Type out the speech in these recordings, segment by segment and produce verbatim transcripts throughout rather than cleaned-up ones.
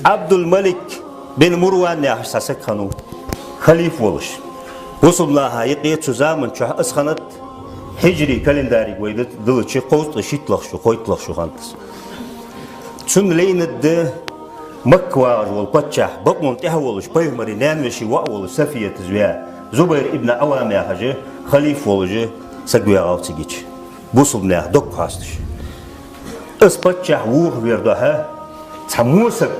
Ӏабдул-Малик бин Марван яхаш цхьа саг хиннав, халифа волаш. Бусалба наха юкъе цу заман чухь из хиннад, хьиджри календаре вай диллача, кховзткъеи шийтталагӀа шу, кхойтталагӀа шу хиннад из. Цунна лайнад Макка вагӀаш вола паччахь, бакъонна тӀехьа волаш, пайхамара наьна-веший воӀ волаш, Сафията ваь, Зубайр ибн Ӏаввам яхаш, халифа волаш саг ваьгӀав цигача, бусалба наьха дог хьоасташ. Из паччахь вохавар духьа, цхьа во саг,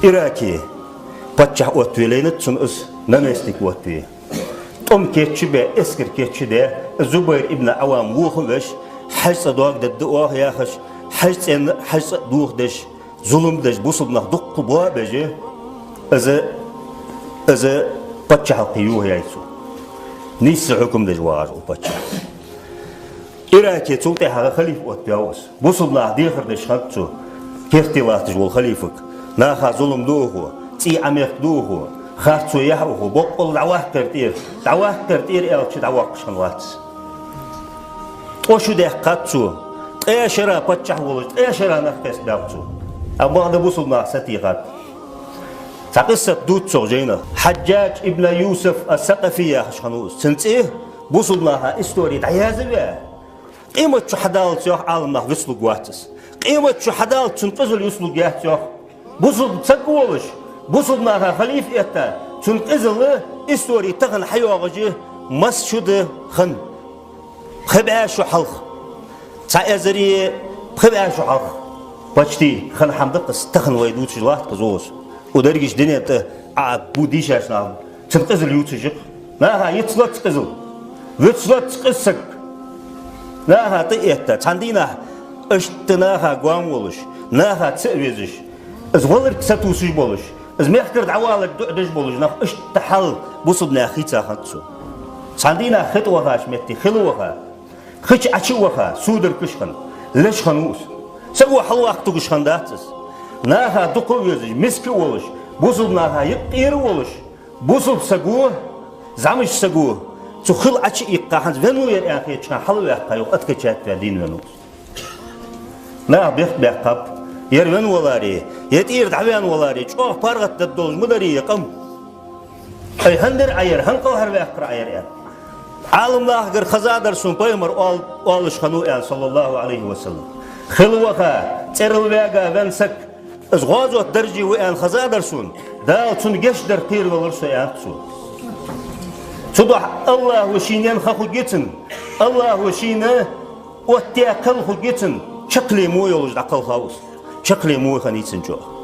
Ираке паччахь оттаве лайнад цунна из, наместник оттаве. ТӀом кийчбе, эскар кийчде, Зубайр ибн Ӏаввам вохавеш, хьажцӀа дог дергда оаха яхаш, хьажцӀен, хьажцӀа дохадеш, зулам деш, бусалба нах дукха боабеш, из, из паччахьалкхе юхаяьй цо. Нийсса хьукам деш вагӀаш вола паччахь. Ираке цул тӀехьагӀа халифа оттаваьв из. Бусалба наха дехар деш хиннад цо, керте латташ вола халифага. Наха зулам ду укхо, цӀий Ӏомехка ду укхо, харцо ехь укхо, боккъал дӀаваккхар тӀера, дӀаваккхар тӀера аьлча, дӀавоаккхаш хиннавац. Ткъо шу даьккхад цо, ткъаь шера паччахь волаш, ткъаь шера нах кхестабаьб цо. Амма бакъда бусалба наха сатийхад. Цхьа къиссат дувц цох жайнах. Хьаджжадж ибн Юсуф ас-Сакъафи яхаш хиннав из. Цун цӀи бусалба наха истори дӀаязваь, къемат чу хьадаллалца, йоах, Ӏаламнаха вицлургвац из. Къемат чу хьадаллалца цун къизал юслургьяц, йоах. Бусалба саг волаш, бусалба наха халифа этта, цун къизал истори тахан хьайоагӀаш масса шу да хинна. Пхи бӀаь шу хьалха, цхьа эзари пхи бӀаь шу хьалха, почти хинна хӀама да-кх из, тахан вай дувцаш латт-кх из. Укх дерригача дунен тӀа Ӏа бу дийшача наха цун къизал ювцаш я-кх. Наха йицлац къизал, вицлац къиза саг. Наха тӀаэтта, цхьан дийнахьа иштта наха гоама волаш, наха ца а везаш, из валарга сатувсаш болаш, из мехкара дӀаваларга дуӀа деш болаш нах, иштта хьал бусалба наьха хийца хиннад цо. Цхьан дийнахьа хи тӀа вахача метте хила ваха, хи чу Ӏочу а ваха, сударгаш хинна, леш хиннав из. Саго хьалваккха тугаш хиннадац из. Наха дукха а везаш, миска а волаш, бусалба наха юкъера а волаш, бусалба саго, зӀамига саго, цу хила Ӏочу а иккха, хӀанз венна ва ер аьнна хетача хана хьалваьккха, юха откачать а ваь, дийна веннав из. Наха бехк баьккхаб, ер венна валаре, е тӀера дӀаваьнна валаре, чӀоагӀа паргӀата дергдолаш ма дарий ер къам. Ай, хӀана дир Ӏа ер, хӀана кӀалхарваьккхар Ӏа ер, аьнна. Ӏаламнахагара хезадар сона, пайхамара оал-, оалаш хиннав, аьнна, саллаллахӀу Ӏалайхи ва саллам. Хила ваха, цӀерал ваьга венна саг, из гӀазота дарже ва аьнна хезадар сона, Дала цунна гешт дар кхеравелар со, аьннад цо. Цудухьа АллахӀа шийна енна ха хургья цунна, АллахӀа шийна оттаяь кхел хургья цунна, чаккхе мо йолаш дӀакхелхав из. Чаккхе мо хиннай цун чӀоагӀа.